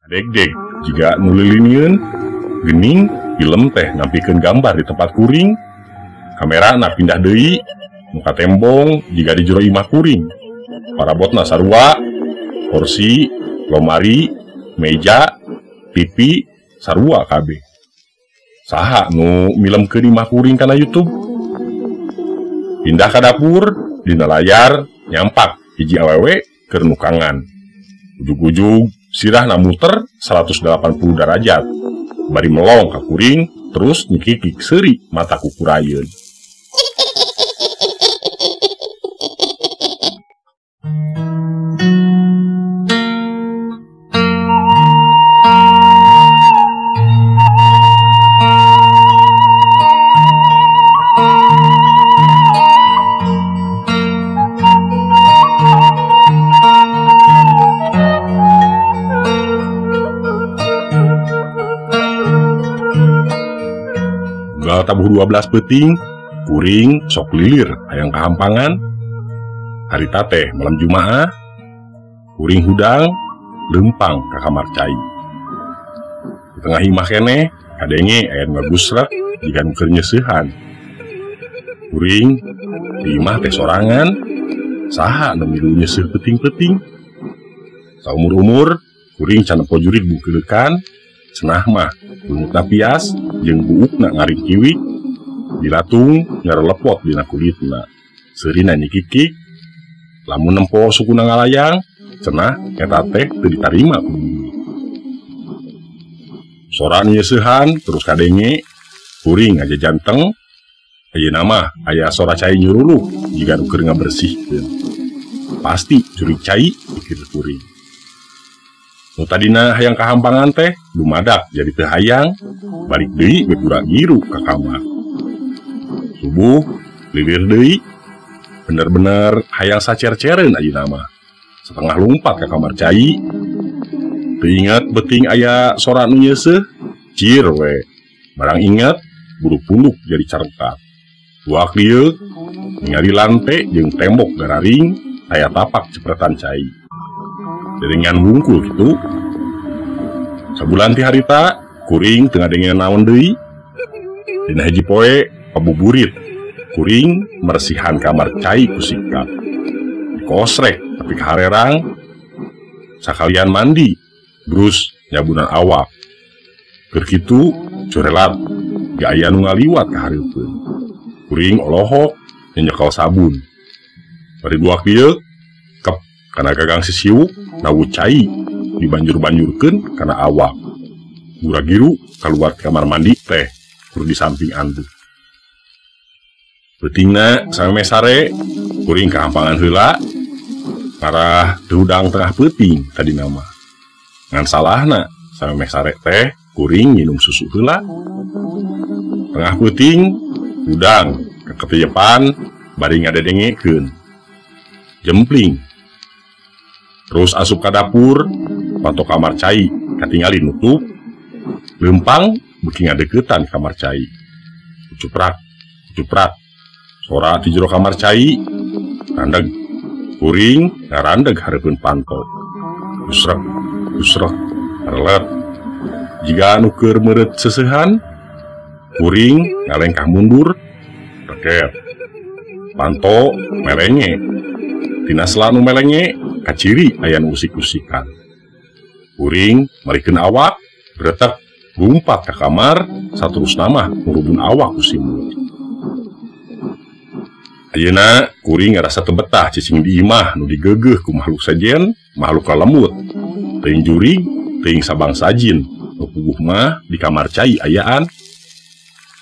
Deg-deg jiga nu lilinieun geuning film teh nampikeun gambar di tempat kuring. Kamerana pindah deui nu ka tembong jiga di jero imah kuring. Parabotna sarua, kursi, lomari, meja, TV, sarua kabeh. Saha nu milemkeun imah kuring kana YouTube? Pindah ka dapur, dina layar nyampak hiji awewe keur nukangan. Ujug-ujug sirahna muter 180 derajat. Bari melong ka kuring terus nyikikik seuri mata kukurayeun. Tabuh 12 peuting, kuring sok lilir hayang kahampangan. Harita teh malam Jumaah, kuring hudang leumpang ka kamar cai. Di tengah imah keneh kadenge aya nu ngagusrek jiga nu keur nyeusehan. Kuring di imah teh sorangan, saha nu milu nyeuseuh peuting-peuting. Saumur-umur kuring can nempo jurig bungkeulekan, cenah mah beungutna pias jeung buukna ngaringkiwik, dilatung ngarelepot dina kulitna. Seurina nyikikik, lamun nempo sukuna ngalayang, cenah eta teh teu ditarima ku bumi. Sora nyeusehan terus kadenge, kuring ngajajanteng. Ayeuna mah aya sora cai nyuruluk jiga nu keur ngabersihkeun. Pasti jurig cai pikir kuring. Nu tadina hayang kahampangan teh dumadak jadi teu hayang, balik deui gura-giru ka kamar. Subuh lilir deui, bener-bener hayang sacer-cereun ayeuna mah. Setengah lumpat ka kamar cai. Teu inget beuting aya sora nu nyeuseuh, cir we. Barang inget buru punduk jadi carengkat. Duak lieuk ningali lante jeung tembok gararing aya tapak cepretan cai. Jaringan wungkul gitu. Sabulan ti harita kuring teu ngadenge naon deui. Dina hiji poe pabuburit kuring meresihan kamar cai ku sikat. Dikosrek tapi kaharerang. Sakalian mandi, brus nyabunan awak. Keur kitu corelat gaya nu ngaliwat ka hareupeun. Kuring olohok nyekel sabun. Bari duak dieu kep kana gagang sisiuk nawu cai dibanjur-banjurkeun kana awak. Gura-giru kaluar kamar mandi teh kur di samping anduk. Peutingna sameme sare kuring kahampangan heula parah teu hudang tengah peuting tadina mah. Ngan salahna sameme sare teh kuring nginum susu heula. Tengah peuting hudang kaketeyepan bari ngadedengekeun. Jempling. Terus asup ka dapur, panto kamar cai katingali nutup. Leumpang beuki ngadeukeutan kamar cai. Kucuprak, kucuprak. Sora ti jero kamar cai randeg. Kuring ngarandeg hareupeun panto. Gusrek, gusrek, relet. Jiga anu keur meureut seuseuhan, kuring ngalengkah mundur, reket. Panto melenge. Tina sela nu melenge kaciri aya nu usik-usikan. Kuring marikeun awak, bretek lumpat ka kamar, saterusna mah ngurubun awak ku simut. Ayeuna kuring ngarasa teu betah cicing di imah nu digeugeuh ku makhluk sejen, makhluk lalemut. Teuing jurig, teuing sabangsa jin, nu puguh mah di kamar cai ayaan.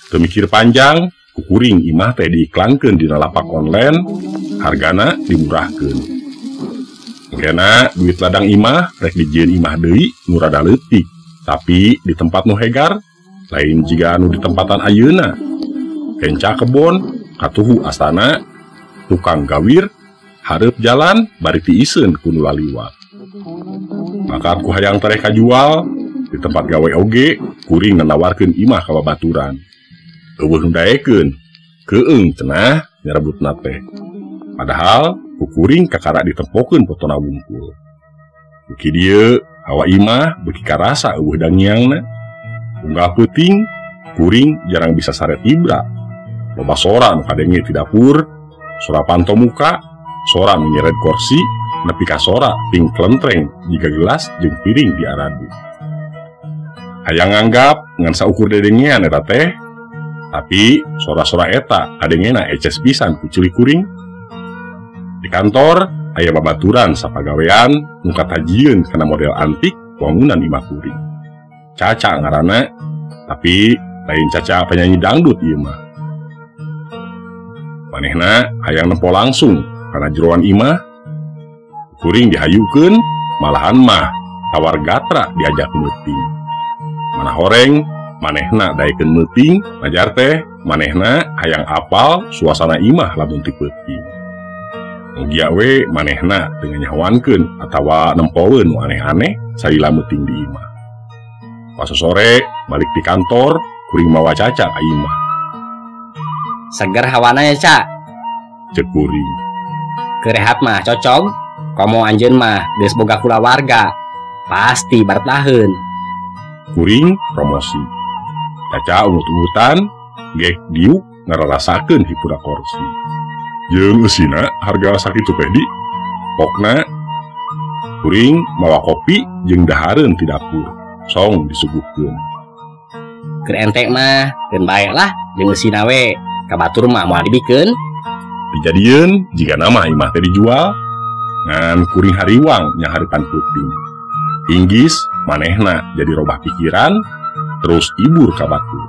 Teu mikir panjang, ku kuring imah teh diiklankeun dina lapak online, hargana dimurahkeun. Kena duit ladang imah rek dijieun imah deui nu rada leutik, tapi di tempat nu hegar, lain jiga anu di tempatan ayeuna. Kenca kebon, katuhu astana, tukang gawir, hareup jalan bari tiiseun ku nu laliwat. Maka ku hayang tereh kajual, di tempat gawe oge kuring nanawarkeun imah ka babaturan. Eueuh nu daekeun, keung cenah nyarebutna teh. Padahal ku kuring kakara ditempokeun potona wungkul. Duki dieu Hawa imah beuki karasa eueuh dangiangna. Unggal peuting kuring jarang bisa sare tibra. Loba sora nu kadenge ti dapur, sora panto muka, sora nu nyered kursi, nepi ka sora ting klentreng jiga gelas jeung piring diaradu. Hayang nganggap ngan saukur dedengean eta teh, tapi sora-sora eta kadengena eces pisan ku ceuli kuring. Di kantor aya babaturan sapagawean nu katajieun kana model antik wangunan imah kuring. Caca ngaranna, tapi lain Caca penyanyi dangdut ieu mah. Manehna hayang nempo langsung kana jeroan imah. Kuring dihayukeun, malahan mah tawar gatra diajak meuting. Mana horeng manehna daekeun meuting, najar teh manehna hayang apal suasana imah lamun ti peuting. Mugia we manehna teu nyahoankeun atawa nempoeun nu aneh-aneh salila meuting di imah. Pas sore balik di kantor, kuring mawa Caca ka imah. Seger hawana ya, Ca. Cek kuring. Kerehat mah cocok, komo anjeun mah geus boga kulawarga. Pasti bartaheun. Kuring promosi. Caca ungut-ungutan, gek diuk ngararasakeun hipura kursi. Jeung eusina harga sakitu teh di. Pokna kuring mawa kopi jeung dahareun ti dapur. Song disuguhkeun. Keur ente mah keun bae lah jeung eusina we. Ka batur mah moal dibikeun. Dijadieun jiga nama imah teh dijual. Ngan kuring hariwang nyahareupan peuting. Inggis manehna jadi robah pikiran terus ibur ka batur.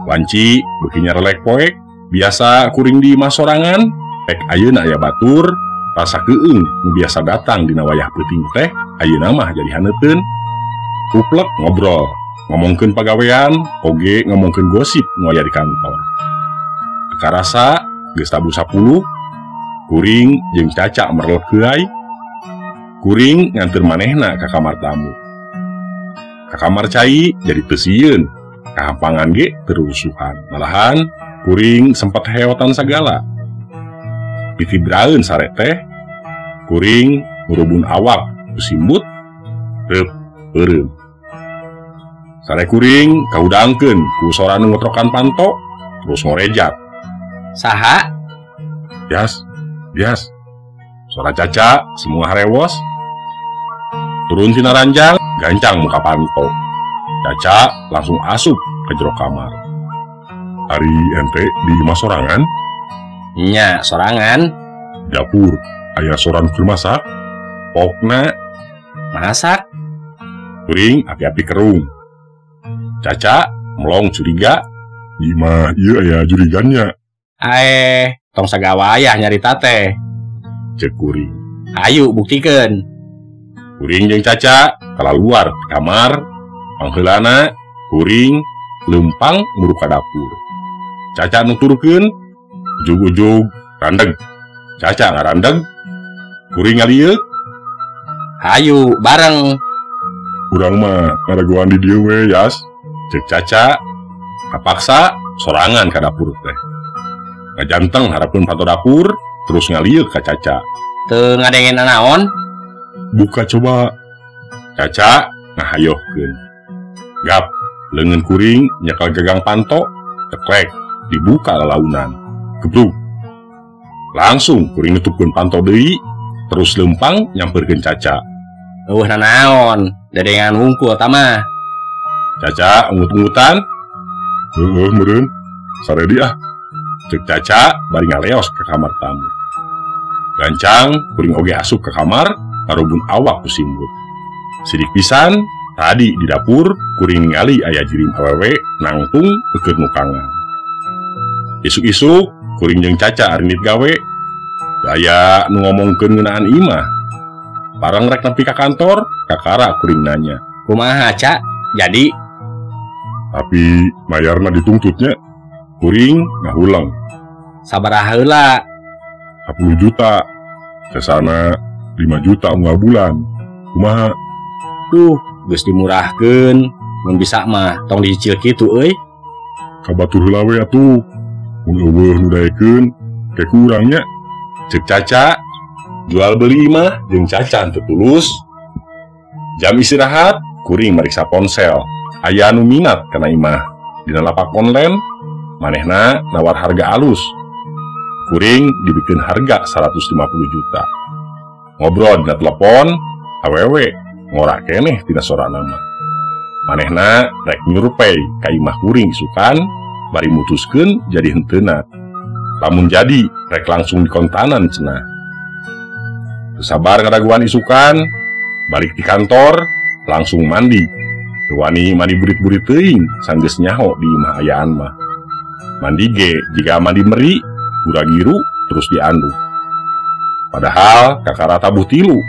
Wanci beuki nyarelek poek, biasa kuring di imah sorangan, pek ayeuna aya batur, rasa keueung nu biasa datang dina wayah peuting teh ayeuna mah jadi haneuteun. Kuplek ngobrol, ngomongkeun pagawean, oge ngomongkeun gosip nu aya di kantor. Teu karasa geus tabuh 10, kuring jeung Caca merelek heuay. Kuring nganteur manehna ka kamar tamu. Ka kamar cai jadi teu sieun, kahampangan ge terusuhan. Malahan kuring sempat heotan sagala. Pitibraeun sare teh, kuring ngurubun awak ku simbut, reup beureum. Sare kuring kahudangkeun ku sora nu ngotrokan panto, terus ngorejat. Saha? Bias, bias. Sora Caca semua harewos. Turun tina ranjang, gancang muka panto. Caca langsung asup ke jero kamar. Ari ente di imah sorangan? Nya, sorangan. Dapur, aya soran keur masak. Pokna masak. Kuring api-api kerung. Caca melong curiga. Di imah ieu aya jurigannya. Aeh, tong sagawayah nyarita teh. Cek kuring. Ayo buktikeun. Kuring jeung Caca kalaluar di kamar, pangheulana kuring leumpang muru ka dapur. Caca nuturkeun, ujug-ujug randeg. Caca ngarandeg, kuring ngalieuk. Hayu bareng. Urang mah ngaragoan di dieu we, Yas. Cek Caca kapaksa sorangan ka dapur teh. Ngajanteng hareupeun panto dapur, terus ngalieuk ka Caca. Teu ngadengen naon? Buka coba. Caca ngahayohkeun. Gap, leungeun kuring nyekal gagang panto, ceklek, dibuka lalaunan. Gebrug. Langsung kuring nutupkeun panto deui, terus leumpang nyamperkeun Caca. Eueuh nanaon, dedengan wungkul ta mah. Caca ungut-ungutan. Heueuh meureun, saredi ah. Cek Caca bari ngaleos ke kamar tamu. Gancang kuring oge asup ke kamar, ngarubun awak ku simbut. Sidik pisan, tadi di dapur kuring ningali aya jirim awewe nangtung keur nukangan. Isuk-isuk kuring jeung Caca arinit gawe. Daya nu ngomongkeun ngeunaan imah. Barang rek nepi ka kantor, kakara kuring nanya. Kumaha, Ca? Jadi? Tapi mayarna dituntutnya. Kuring ngahuleng. Sabaraha heula? 10 juta. Sesana 5 juta unggal bulan. Kumaha? Duh, geus dimurahkeun. Mun bisa mah tong dicicil kitu euy. Ka batur heula we atuh. Mun eueuh nu daekeun, ke kurangnya. Cek Caca, jual beli mah jeung Caca teu tulus. Jam istirahat, kuring mariksa ponsel. Aya anu minat kana imah. Dina lapak online, manehna nawar harga alus. Kuring dibikeun harga 150 juta. Ngobrol dina telepon, awewe ngora keneh tina sorana mah. Manehna rek nyurpei ka imah kuring isukan, bari mutuskeun jadi henteuna. Lamun jadi rek langsung dikontanan cenah. Teu sabar ngadaguan isukan, balik di kantor langsung mandi. Teu wani mandi burit-burit teuing sanggeus nyaho di imah ayaan mah. Mandi ge jiga mandi meri, gura-giru terus diandung. Padahal kakara tabuh tilu,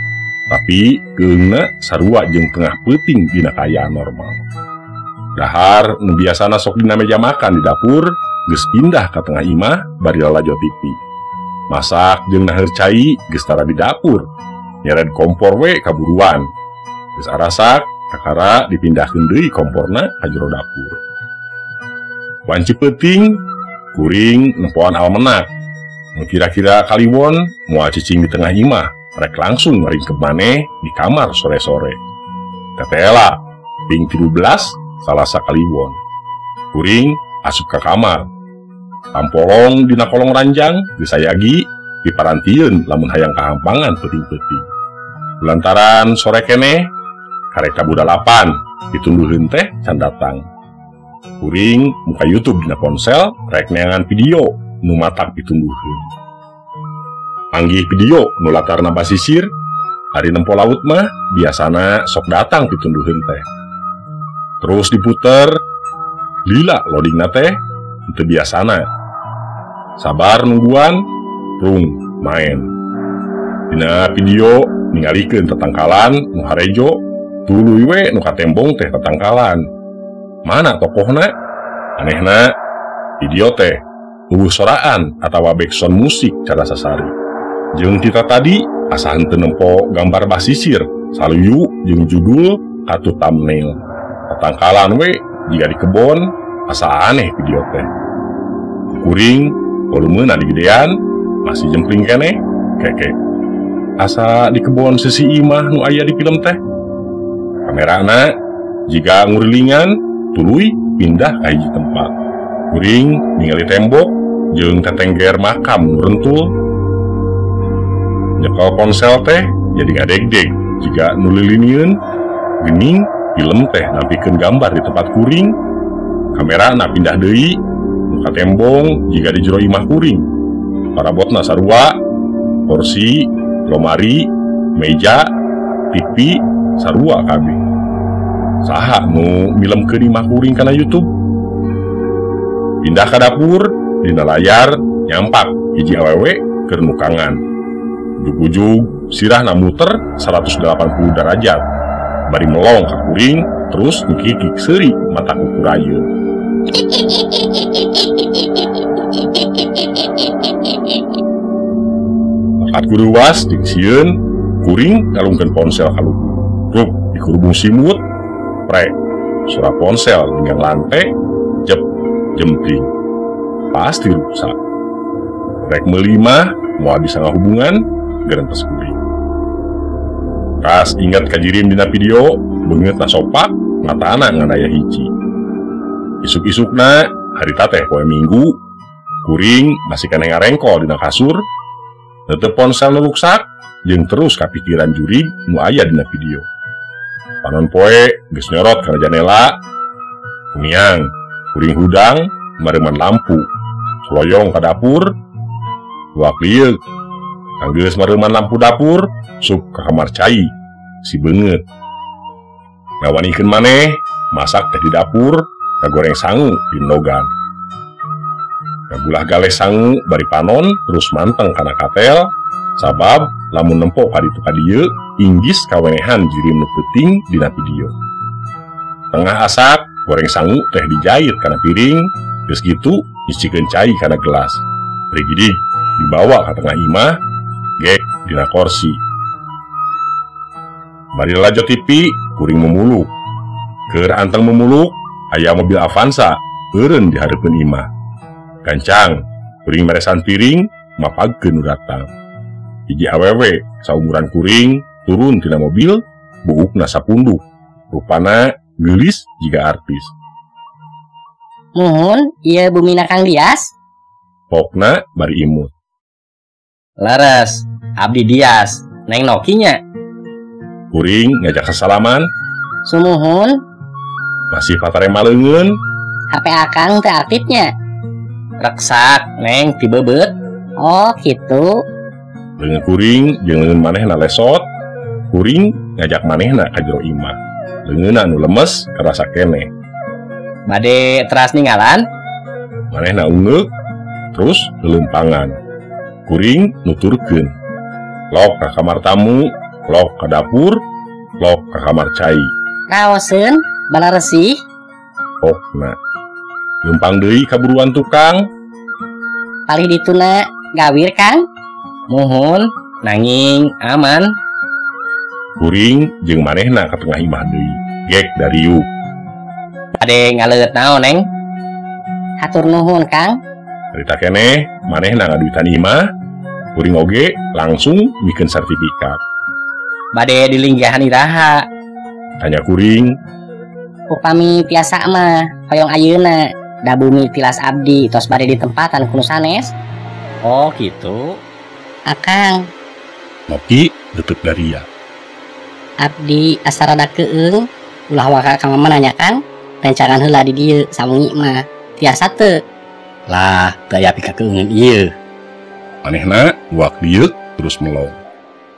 tapi keungna sarua jeung tengah peuting dina kaayaan normal. Dahar nu biasana sok dina meja makan di dapur geus pindah ka tengah imah bari lalajo TV. Masak jeung naheur cai geus tara di dapur. Nyered kompor we kaburuan. Geus arasak kakara dipindahkeun deui komporna ka jero dapur. Wanci peuting kuring nempoan almenak. Nu kira-kira kaliwon moal cicing di tengah imah, rek langsung ngaringkep maneh di kamar sore-sore. Tetela ping 13 Salasa kaliwon. Kuring asup ka kamar. Tampolong dina kolong ranjang geus sayagi diparantieun lamun hayang kahampangan peuting-peuting. Lantaran sore keneh karek tabuh 8 ditunduheun teh can datang. Kuring muka YouTube dina ponsel rek neangan video nu matak ditunduheun. Panggih video nu latarna basisir, ari nempo laut mah biasana sok datang ditunduheun teh. Terus diputer, lila loadingna teh teu biasana. Sabar nungguan, rung main. Dina video ningalikeun tetangkalan nu harejo, tuluy we nu katembong teh tetangkalan. Mana tokohna? Anehna video teh eueuh soraan atawa backsound musik cara sasari. Jeung kita tadi asa henteu nempo gambar basisir, saluyu jeung judul katuh thumbnail. Tetangkalan we jiga di kebon, asa aneh video teh. Kuring volumena digedean, masih jempling keneh, keke. Asa di kebon sisi imah nu aya di film teh. Kamerana jiga ngurilingan, tuluy pindah ka hiji tempat. Kuring ningali tembok jeung tetengger makam nu rentul. Nyekel ponsel teh jadi ngadegdeg jiga nu lilinieun. Gening film teh nampikeun gambar di tempat kuring. Kamerana pindah deui muka tembong jiga di jero imah kuring. Parabotna sarua, kursi, lomari, meja, TV sarua kabeh. Saha nu milemkeun imah kuring kana YouTube? Pindah ka dapur, dina layar nyampak hiji awewe keur nukangan. Ujug-ujug sirahna muter 180 derajat. Bari melong ka kuring terus ngikik seuri mata kukurayeun. Bakat kuruwas jeung sieun, kuring ngalungkeun ponsel ka luhur. Rup dikurubung simut, prek. Suara ponsel ninggang lantai, jep jempling. Pasti rusak. Rek meuli mah moal bisa ngahubungan gerentes kuring. Pas ingat kajirim dina video, beungeutna sopak, matana ngan aya hiji. Isuk-isukna harita teh poe Minggu, kuring masih keneh ngarengkol dina kasur, netep ponsel nu ruksak, jeung terus kapikiran jurig nu aya dina video. Panon poe geus nyorot kana janela, kumiang, kuring hudang mareuman lampu, soloyong ka dapur, luak lieuk. Anggeus mareuman lampu dapur, sup ka kamar cai, si beungeut. Ngawanikeun maneh, masak teh di dapur, kagoreng sangu di nogan. Kagulah galeh sangu bari panon terus manteng kana katel, sabab lamun nempo ka ditu ka dieu inggis kawenehan jirim nu peuting dina video. Tengah asak, goreng sangu teh dijait kana piring, geus kitu nyicikeun cai kana gelas. Rigidig dibawa ka tengah imah, gek dina korsi. Bari lalajo TV, kuring memuluk. Keur anteng memuluk, aya mobil Avanza eureun di hareupeun imah. Gancang, kuring meresan piring, mapagkeun nu datang. Hiji awewe saumuran kuring turun tina mobil, Buukna sapunduk. Rupana geulis jiga artis. Muhun, ieu bumina Kang Dias. Pokna bari imut. Leres, abdi Dias, Neng Noki nya. Kuring ngajak sasalaman. Sumuhun. Masih patarema leungeun. HP akang teu aktifnya. Reksak, Neng tibebeut. Oh, gitu. Leungeun kuring jeung leungeun manehna lesot. Kuring ngajak manehna ka jero imah. Leungeunna nu lemes karasa keneh. Bade teras ninggalan? Manehna ungeuk terus leuleumpangan. Kuring nuturkeun. Lok ka kamar tamu, lok ka dapur, lok ka kamar cai. Raoseun, bala resih. Pokna. Leumpang deui ka buruan tukang. Palih dituna gawir, Kang. Muhun, nanging aman. Kuring jeung manehna ka tengah imah deui. Gek dariuk. Bade ngaleut naon, Neng? Hatur nuhun, Kang. Harita keneh manehna ngaduitan imah. Kuring oge langsung mikeun sertifikat. Bade dilinggihan iraha? Tanya kuring. Upami tiasa mah hoyong ayeuna da bumi tilas abdi tos bade ditempatan ku nu sanes. Oh, gitu. Akang. Noki deuteup daria. Abdi asa rada keung, ulah waka ka mama nanya Kang, rencangan heula di dieu sawengi mah. Tiasa teu? Lah, teu aya pikakeungeun ieu. Manehna nguak dieuk terus melong.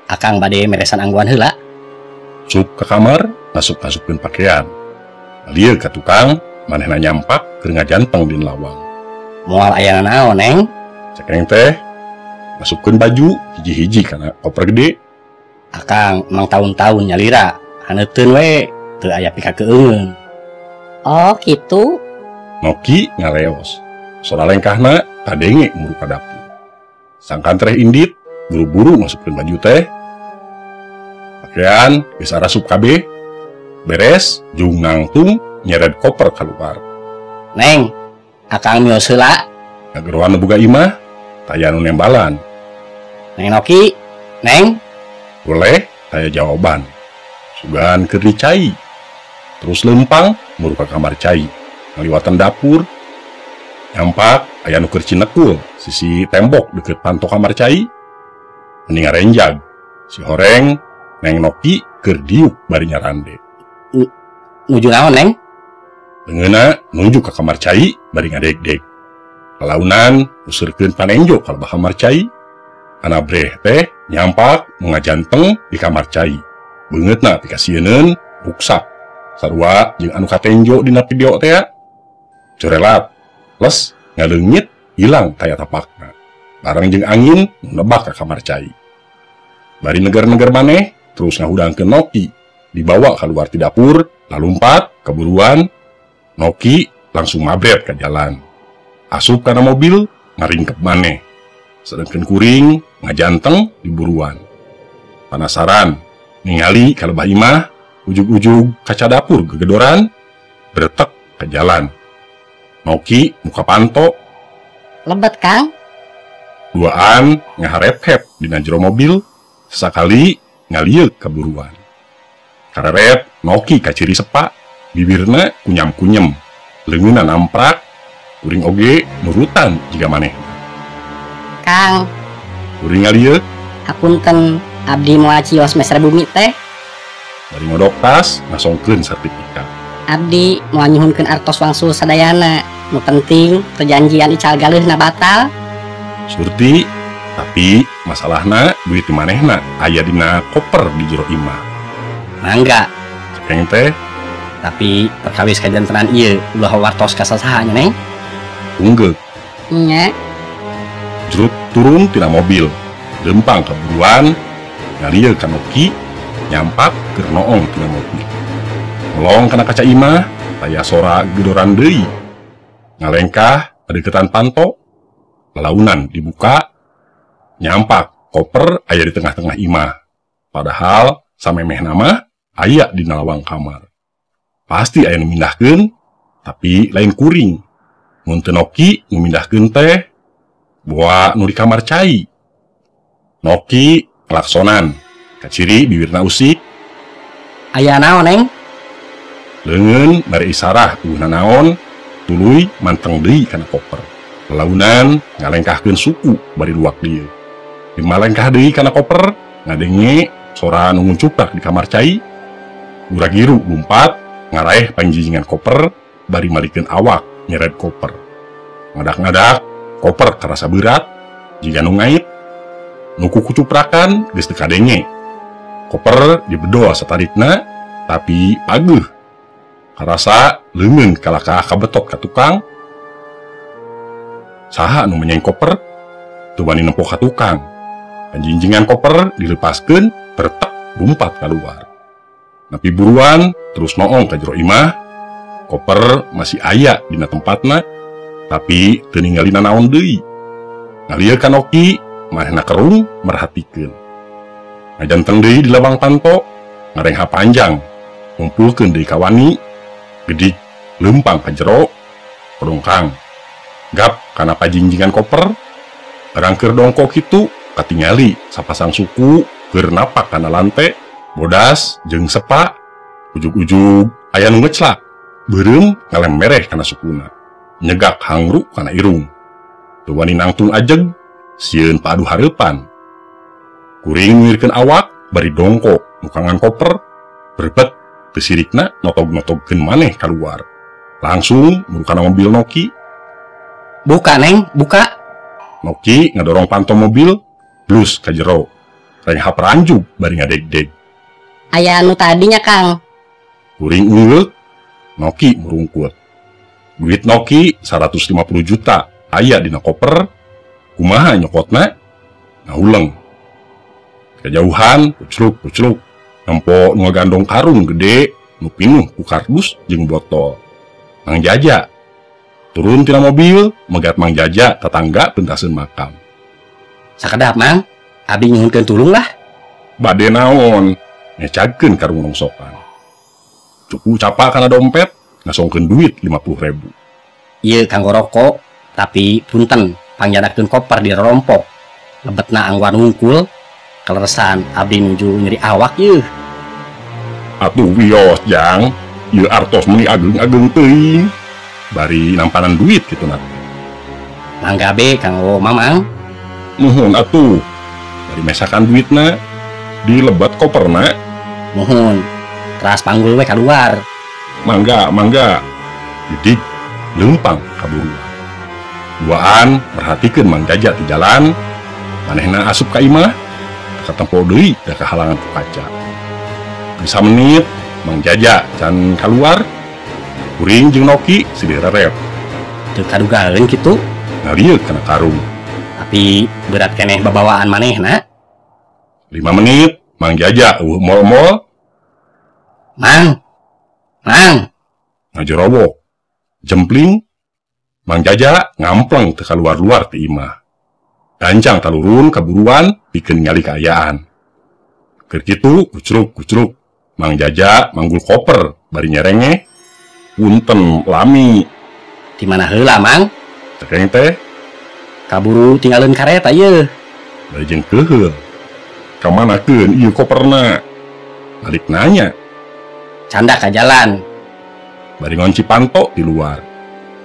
Akang bade meresan angguan heula. Sup ka kamar, ngasup-ngasupkeun pakaian. Lieu ka tukang, manehna nyampak keur ngajanteng dina lawang. Moal aya naon, Neng? Cekeng teh ngasupkeun baju hiji-hiji kana koper gede. Akang emang tahun-tahun nyalira, haneuteun we, teu aya pikakeungeun. Oh, kitu. Noki ngaleos. Sora lengkahna kadenge muru ka dapur. Sangkan treh indit, buru-buru ngasupkeun baju teh. Pakaian geus arasup kabeh. Beres, jung nangtung nyered koper keluar. Neng, akang mios heula. Ngageroan nu boga imah, taya nu nembalan. Neng Noki, Neng. Boleh, taya jawaban. Sugan keur dicai. Terus lempang muru ka kamar cai. Ngaliwatan dapur. Nyampak aya nu keur cinekul sisi tembok deket panto kamar cai. Mending ngarenjag. Si horeng Neng Noki keur diuk bari nyarande. Nuju naon, Neng? Leungeunna nuju ka kamar cai bari ngadegdeg. Lalaunan usurkeun panenjo ka lebah kamar cai. Anabreh teh nyampak nu ngajanteng di kamar cai. Beungeutna pikasieuneun ruksak. Sarua jeung anu katenjo dina video teh. Corelat, les ngaleungit hilang kaya tapakna. Bareng jeung angin nebak ka kamar cai. Bari neger-neger maneh terus ngahudangkeun Noki. Dibawa keluar ti dapur, lalumpat, keburuan. Noki langsung mabret ke jalan. Asup kana mobil, ngaringkep maneh. Sedangkan kuring ngajanteng di buruan. Penasaran, ningali ka lebah imah, ujug-ujug kaca dapur gegedoran, bretek ke jalan. Noki muka panto. Lebet, Kang. Duaan ngaharep-hep dina jero mobil, sesakali ngalieuk keburuan. Kareret Noki kaciri sepak, bibirna kunyam-kunyem, leungeunna namprak, kuring oge nurutan jiga manehna. Kang. Kuring ngalieuk. Hapunten, abdi moal cios meser bumi teh. Bari ngodok tas, ngasongkeun sertifikat. Abdi moal nyuhunkeun artos wangsul sadayana. Nu penting perjanjian ical galeuhna batal. Surti, tapi masalahna duit manehna aya dina koper di jero imah. Mangga. Cekeng teh. Tapi perkawis kajantenan ieu ulah wartos ka sasaha nya, Neng. Unggeuk. Nya. Jrut turun tina mobil, lempang keburuan, ngalieuk ka Noki, nyampak keur noong tina mobil. Melong kana kaca imah, taya sora gedoran deui. Ngalengkah padeketan panto, lalaunan dibuka, nyampak koper aya di tengah-tengah imah. Padahal samemeh nama aya di lawang kamar. Pasti aya nu mindahkeun, tapi lain kuring. Mun teu Noki nu mindahkeun teh, boa nu di kamar cai. Noki klaksonan, kaciri bibirna usik. Aya naon, Neng? Leungeun mere isarah eueuh nanaon, tuluy manteng deui kana koper. Launan ngalengkahkeun suku bari luak dieu. Dimalengkah deui kana koper, ngadenge sora nu ngucuprak di kamar cai. Gura-giru lumpat ngaraeh pangjinjingan koper bari malikeun awak nyeret koper. Ngadak-ngadak koper karasa berat jiga nu ngait. Nu kucuprakan geus teu kadenge. Koper dibedol satarikna tapi pageuh. Karasa leungeun kalakah kabetot ka tukang. Saha nu menyeng koper? Teu wani nempo ka tukang. Panjinjingan koper dilepaskeun, bertek lumpat keluar. Napi buruan terus noong ka jero imah. Koper masih aya dina tempatna, tapi teu ningali nanaon deui. Ngalieu ka Noki, manehna kerung merhatikeun. Ngajanteng deui di lawang panto, ngarengha panjang, ngumpulkeun deui ka wani, gedik leumpang ka jero, kodongkang. Gap kana pajinjingan koper, barang keur dongkok kitu katingali sapasang suku keur napak kana lante, bodas jeung sepa, ujug-ujug aya nu ngeclak, beureum ngalembereh kana sukuna, nyegak hangru kana irung. Teu wani nangtung ajeg, sieun paadu hareupan. Kuring nyuirkeun awak bari dongkok mukangan koper, berbet teu sirikna notog-notogkeun maneh kaluar. Langsung murukana mobil Noki. Buka, Neng, buka. Noki ngedorong panto mobil, blus ka jero. Rengha peranjug bari ngadeg-deg. Aya nu tadinya, Kang. Kuring ungeuk, Noki murungkut. Duit Noki 150 juta aya dina koper. Kumaha nyokotna? Ngahuleng. Kejauhan, kucluk-kucluk. Nempo nu ngagandong karung gede, nu pinuh ku kardus jeung botol. Mang Jaja turun tina mobil, megat Mang Jaja tetangga pentaseun makam. Sakedap, Mang. Abi nyuhunkeun tulung lah. Bade naon? Ngecagkeun karung rongsokan. Cuku capa kana dompet, ngasongkeun duit 50.000. Ieu kanggo rokok, tapi punten pangjadakeun koper dirompok. Lebetna angguan wungkul, kaleresan abdi nuju nyeri awak yeuh. Atuh wios, Jang. Ieu artos meuni ageung-ageung teuing. Bari nampanan duit kitu na. Mangga be kanggo Mamang. Nuhun atuh. Bari mesakan duitna dilebet koperna. Nuhun. Teras panggul we kaluar. Mangga, mangga. Didik leumpang kaburuan. Duaan merhatikeun Mang Jaja di jalan, manehna asup ka imah, katempo deui da kahalangan ku kaca. Bisa menit Mang Jaja can kaluar. Kuring jeung Noki silih rerep. Teu kadugaeun kitu. Ngalieuk kana karung. Tapi berat keneh babawaan manehna. 5 menit Mang Jaja eueuh mol-mol. Mang. Mang. Ngajorowok. Jempling. Mang Jaja ngampleng teu kaluar-luar ti imah. Gancang talurun kaburuan pikeun ningali kaayaan. Keur kitu kucruk-kucruk. Mang Jaja manggul koper bari nyerengeh. Punten lami. Di mana heula, Mang? Cekeng teh. Kaburu tinggalin kareta yeuh. Bari jeung keuheul. Ka manakeun ieu koperna? Balik nanya. Canda ka jalan. Bari ngonci panto di luar.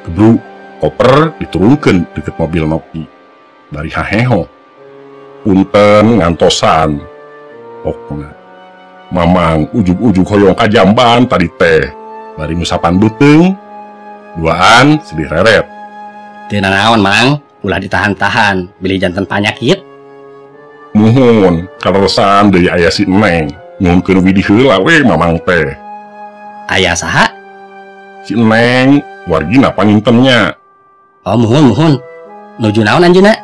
Gebru, koper diturunkeun deket mobil Noki. Bari haheho. Punten ngantosan. Pokna. Mamang ujug-ujug hoyong ka jamban tadi teh. Bari ngusapan beuteung, duaan sedih reret. Teu nanaon, Mang, ulah ditahan-tahan, bilih janten panyakit. Muhun, kaleresan deui aya si Neng, nyuhunkeun widih heula we Mamang teh. Aya saha? Si Neng, wargina pangintennya. Oh, muhun, muhun. Nuju naon anjeunna?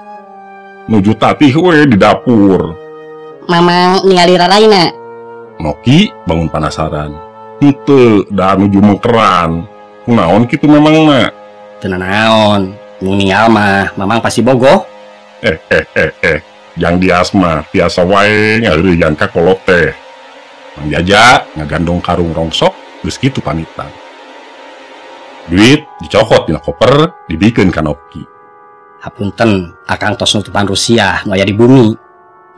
Nuju tatih we di dapur. Mamang ningali raraina. Noki bangun penasaran. Henteu, da nuju mengkeran. Kunaon kitu memangna? Teu nanaon, nu ningal mah Mamang pasti bogoh. Jang dias mah tiasa wae ngaheureuyan ka kolot teh. Mang Jaja ngagandong karung rongsok geus kitu pamitan. Duit dicokot dina koper dibikeun ka Noki. Hapunten, akang tos nutupan Rusia nu aya di bumi.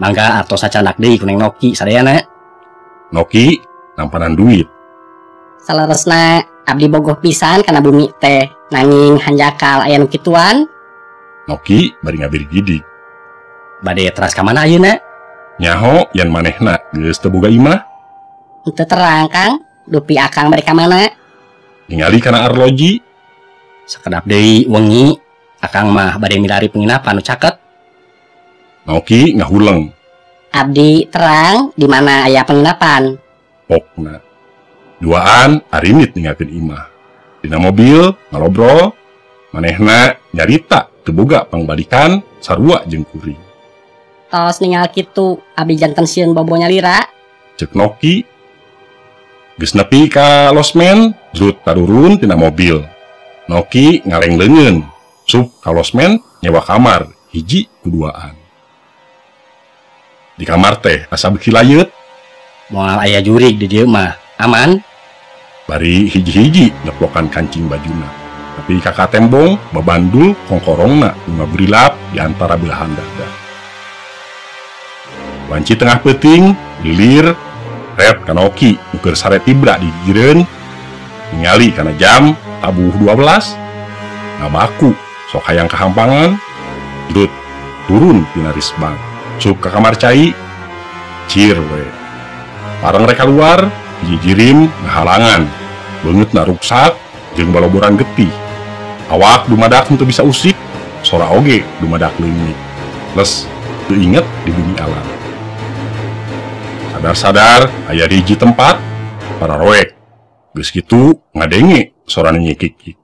Mangga artos sacandak deui ku Neng Noki sadayana. Noki nampanan duit. Saleresna abdi bogoh pisan kana bumi teh nanging hanjakal aya nu kituan. Noki bari ngabirgidik. Bade teras ka mana ayeuna? Nyaho yan manehna geus teu boga imah. Teu terang Kang, dupi akang bade ka mana? Ningali kana arloji. Sakedap deui wengi akang mah bade milari penginapan nu caket. Noki ngahuleng. Abdi terang di mana aya penginapan. Pokna. Duaan arinit ninggalkeun imah. Dina mobil ngalobrol, manehna nyarita teu boga pangbalikan sarua jeung kuring. Tos ningal kitu abdi janten sieun bobo nyalira. Ceuk Noki. Geus nepi ka losmen, jrut tarurun tina mobil. Noki ngaleng leungeun, sup ka losmen nyewa kamar hiji kuduaan. Di kamar teh asa beuki layeut. Moal aya jurig di dieu mah, aman. Bari hiji-hiji neplokan kancing bajuna. Tapi kakak tembong babandul kongkorongna nu ngaberilap di antara belahan dada. Wanci tengah peuting, lilir, ret ka Noki nu keur sare tibra di gigireun. Ningali kana jam tabuh 12. Ngabaku sok hayang kahampangan, jrut turun tina risbang. Sup ka kamar cai, cir we. Parang rek kaluar, hiji jirim ngahalangan. Beungeutna ruksak jeung baloboran getih. Awak dumadak henteu bisa usik, sora oge dumadak leungit. Les teu inget di bumi alam. Sadar-sadar aya di hiji tempat para roek. Geus kitu ngadenge sorana nyekikik.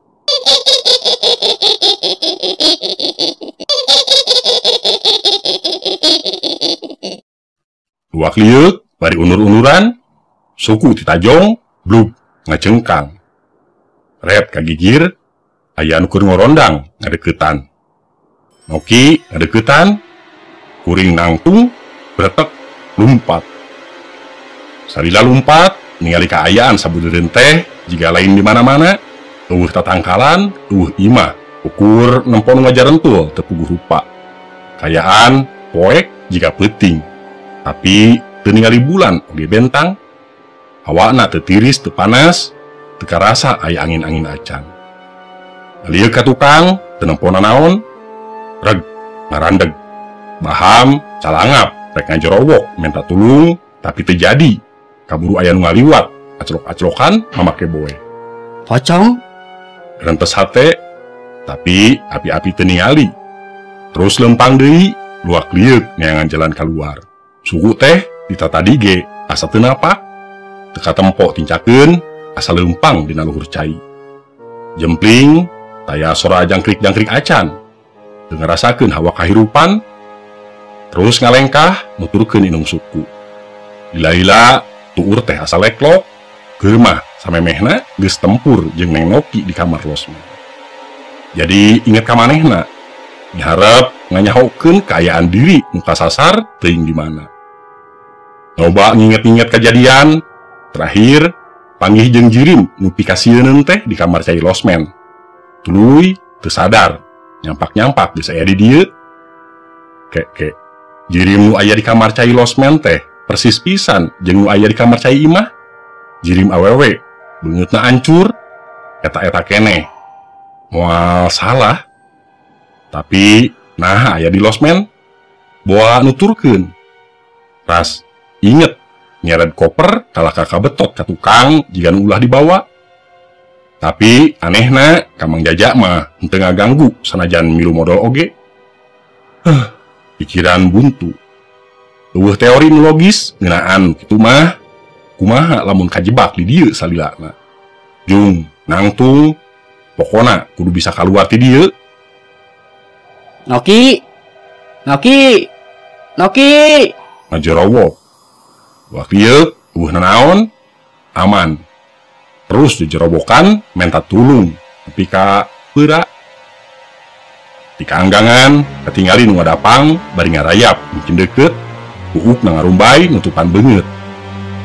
Luak lieuk bari unur-unuran, suku titajong, blub ngacengkang. Ret kagigir, aya nu keur ngorondang ngadeukeutan. Noki ngadeukeutan, kuring nangtung, bretek lumpat. Salila lumpat, ningali kaayaan sabudeureun teh jiga lain di mana-mana, eueuh tatangkalan, eueuh imah, ukur nempo nu ngajarentul teu puguh rupa. Kayaan poek jiga peuting. Tapi teu ningali bulan oge bentang. Hawana teu tiris teu panas, teu karasa aya angin-angin acan. Lieu ka tukang teu nempo nanaon, reg ngarandeg. Baham calangap rek ngajorowok minta tulung tapi teu jadi. Kaburu aya nu ngaliwat, aclok-aclokan mamake boe. Pocong rentes hate, tapi api-api teu ningali. Terus lempang deui, luak lieuk neangan jalan kaluar. Suku teh ditata dige asa teu napak, teu katempo tincakeun asa leumpang dina luhur cai. Jempling taya sora jangkrik-jangkrik acan, teu ngarasakeun hawa kahirupan. Terus ngalengkah nuturkeun inung suku. Lila-lila tuur teh asa leklok, keur mah samemehna geus tempur jeung Neng Noki di kamar losmen. Jadi inget ka manehna, miharep nganyahokeun kaayaan diri nu kasasar teuing di mana. Loba nginget-nginget kejadian, terakhir panggih jeung jirim nu pikasieun teh di kamar cai losmen. Tuluy teu sadar, nyampak-nyampak geus aya di dieu. Kek-kek, jirim nu aya di kamar cai losmen teh persis pisan jeung nu aya di kamar cai imah. Jirim awewe, beungeutna ancur, eta-eta keneh. Moal salah. Tapi nah aya di losmen, boa nuturkeun. Ras inget nyered koper kalah kakak betot ka tukang jiga nu ulah dibawa. Tapi anehna ka Mang Jaja mah henteu ngaganggu sanajan milu modal oge. Pikiran buntu. Eueuh teori nu logis ngeunaan kitu mah kumaha lamun kajebak di dieu salilana. Jung nangtung pokona kudu bisa kaluar ti dieu. Noki, Noki, Noki. Ngajerowok. Wah kieu eueuh nanaon aman. Terus dijerobokan menta tulung nepi ka peura. Di kaanggangan katingali nu ngadapang bari ngarayap mungkin deukeut, buukna ngarumbay nutupan beungeut.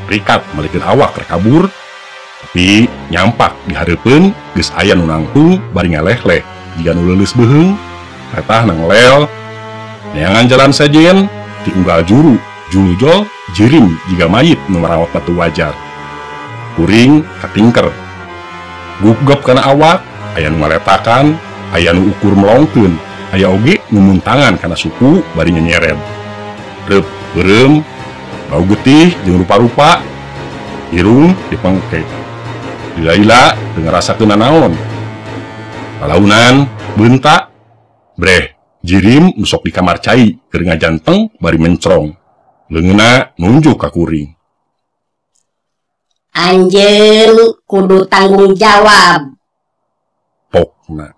Rikat malikeun awak rek kabur, tapi nyampak di hareupeun geus aya nu nangtung bari ngalehleh jiga nu leuleus beuheung. Retah nanglel neangan jalan sejen ti unggal juru julujol jirim jiga mayit nu marawat batu wajar. Kuring katingker. Gugep kana awak, aya nu ngaletakan, aya nu ukur melongkeun, aya oge nu muntangan kana suku bari nyenyeret. Reup beureum, bau getih jeung rupa-rupa, irung dipengkek. Lila-lila teu ngarasakeun nanaon. Lalaunan beunta, breh jirim nu sok di kamar cai keur ngajanteng bari mencrong. Leungeunna nunjuk ka kuring. Anjeun kudu tanggung jawab. Pokna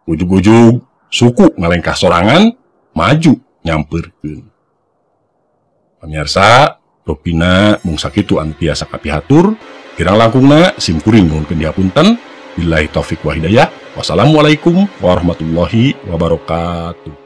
ujug-ujug suku ngalengkah sorangan maju nyamperkeun. Pamirsa, rupina mung sakitu anu tiasa kapihatur, kirang langkungna sim kuring nuhunkeun dihapunten. Billahi taufik wa hidayah. Wassalamualaikum warahmatullahi wabarakatuh.